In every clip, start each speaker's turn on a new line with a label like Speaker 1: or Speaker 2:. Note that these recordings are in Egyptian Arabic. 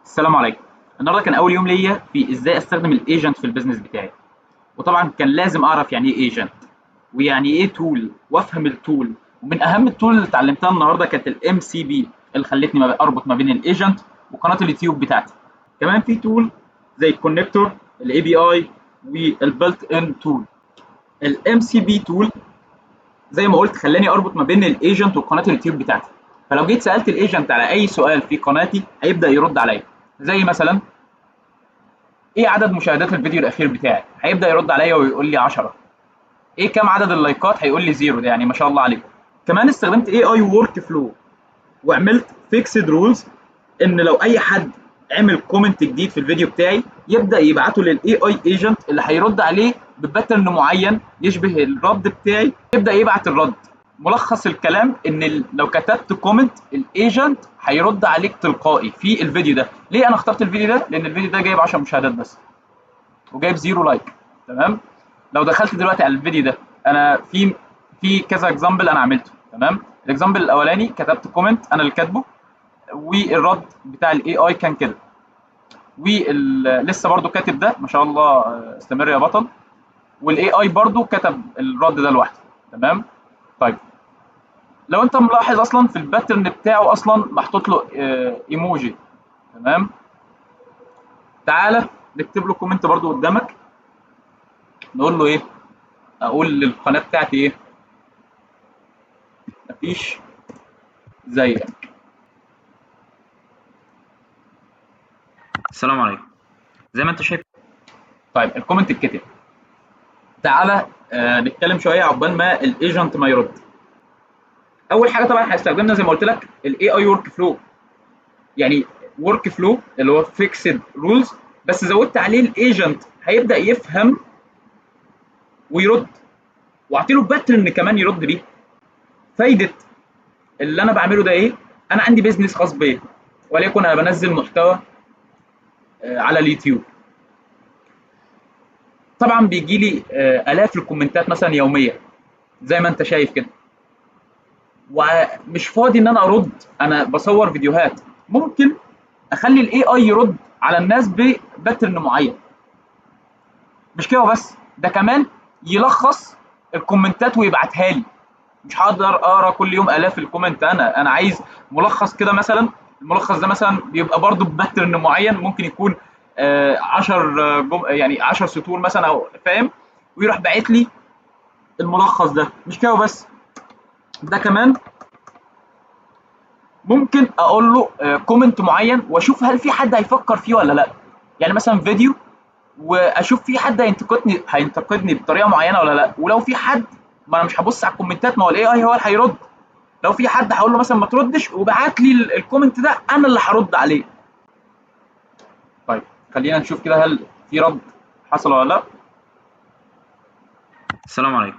Speaker 1: السلام عليكم. النهارده كان اول يوم ليا في ازاي استخدم ال agent في ال business بتاعي، وطبعا كان لازم اعرف يعني ايه agent ويعني ايه tool وافهم ال tool. ومن اهم ال tool اللي اتعلمتها النهارده كانت ال MCP اللي خلتني اربط ما بين ال agent وقناة اليوتيوب بتاعتي. كمان في tool زي ال connector، ال API، وال built in tool. ال MCP tool زي ما قلت خلاني اربط ما بين ال agent وقناة اليوتيوب بتاعتي، فلو جيت سالت ال agent على اي سؤال في قناتي هيبدا يرد عليا، زي مثلا ايه عدد مشاهدات الفيديو الاخير بتاعي، هيبدا يرد عليا ويقول لي 10. ايه كام عدد اللايكات، هيقول لي 0، ده يعني ما شاء الله عليكم. كمان استخدمت AI workflow وعملت fixed rules ان لو اي حد عمل comment جديد في الفيديو بتاعي يبدا يبعته لل AI agent اللي هيرد عليه ب pattern معين يشبه الرد بتاعي، يبدا يبعت الرد. ملخص الكلام ان لو كتبت comment ال agent هيرد عليك تلقائي في الفيديو ده. ليه انا اخترت الفيديو ده؟ لان الفيديو ده جايب 10 مشاهدات بس وجايب 0 like. تمام؟ لو دخلت دلوقتي على الفيديو ده، انا في كذا example انا عملته. تمام؟ ال example الاولاني كتبت comment انا اللي كاتبه، والرد بتاع ال AI كان كده، ولسه برضو كاتب ده ما شاء الله استمر يا بطل، وال AI برضو كتب الرد ده لوحده. تمام؟ طيب لو انت ملاحظ اصلا في ال pattern بتاعه اصلا محطوط له ايموجي. تمام؟ تعالى نكتب له comment برضو قدامك، نقول له ايه؟ اقول للقناة بتاعتي ايه؟ مفيش زيك. السلام عليكم. زي ما انت شايف. طيب ال comment اتكتب. تعالى نتكلم شوية عقبال ما ال agent ما يرد. اول حاجة طبعا هستخدمنا زي ما قلت لك ال AI workflow، يعني workflow اللي هو fixed rules، بس زودت عليه ال agent هيبدا يفهم ويرد، واعطي له pattern كمان يرد بيه. فايده اللي انا بعمله ده ايه؟ انا عندي business خاص بيا، وليكن انا بنزل محتوى على اليوتيوب. طبعا بيجي لي الاف الكومنتات مثلا يوميا زي ما انت شايف كده، ومش فاضي ان انا ارد، انا بصور فيديوهات. ممكن اخلي ال AI يرد على الناس ب pattern معين. مش كده بس، ده كمان يلخص الكومنتات ويبعتها لي. مش هقدر اقرا كل يوم الاف ال comment، انا عايز ملخص كده مثلا. الملخص ده مثلا بيبقى برضو ب pattern معين، ممكن يكون 10 يعني 10 سطور مثلا، او فاهم، ويروح باعت لي الملخص ده. مش كده بس، ده كمان ممكن اقول له comment معين واشوف هل في حد هيفكر فيه ولا لا. يعني مثلا فيديو واشوف في حد هينتقدني بطريقة معينة ولا لا، ولو في حد، ما انا مش هبص على الكومنتات، ما هو ال AI هو اللي هيرد. لو في حد هقول له مثلا ما تردش وبعت لي ال comment ده، انا اللي هرد عليه. طيب خلينا نشوف كده هل في رد حصل ولا لا.
Speaker 2: السلام عليكم.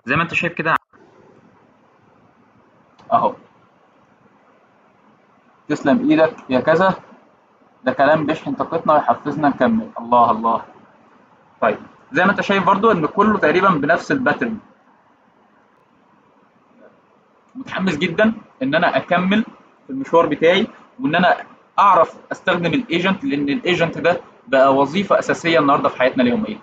Speaker 2: زي ما انت شايف كده
Speaker 1: اهو، تسلم ايدك يا كذا، ده كلام بيشحن طاقتنا ويحفزنا نكمل. الله الله. طيب زي ما انت شايف برضو ان كله تقريبا بنفس ال pattern. متحمس جدا ان انا اكمل في المشوار بتاعي، وان انا اعرف استخدم ال agent، لان ال agent ده بقى وظيفة اساسية النهارده في حياتنا اليومية.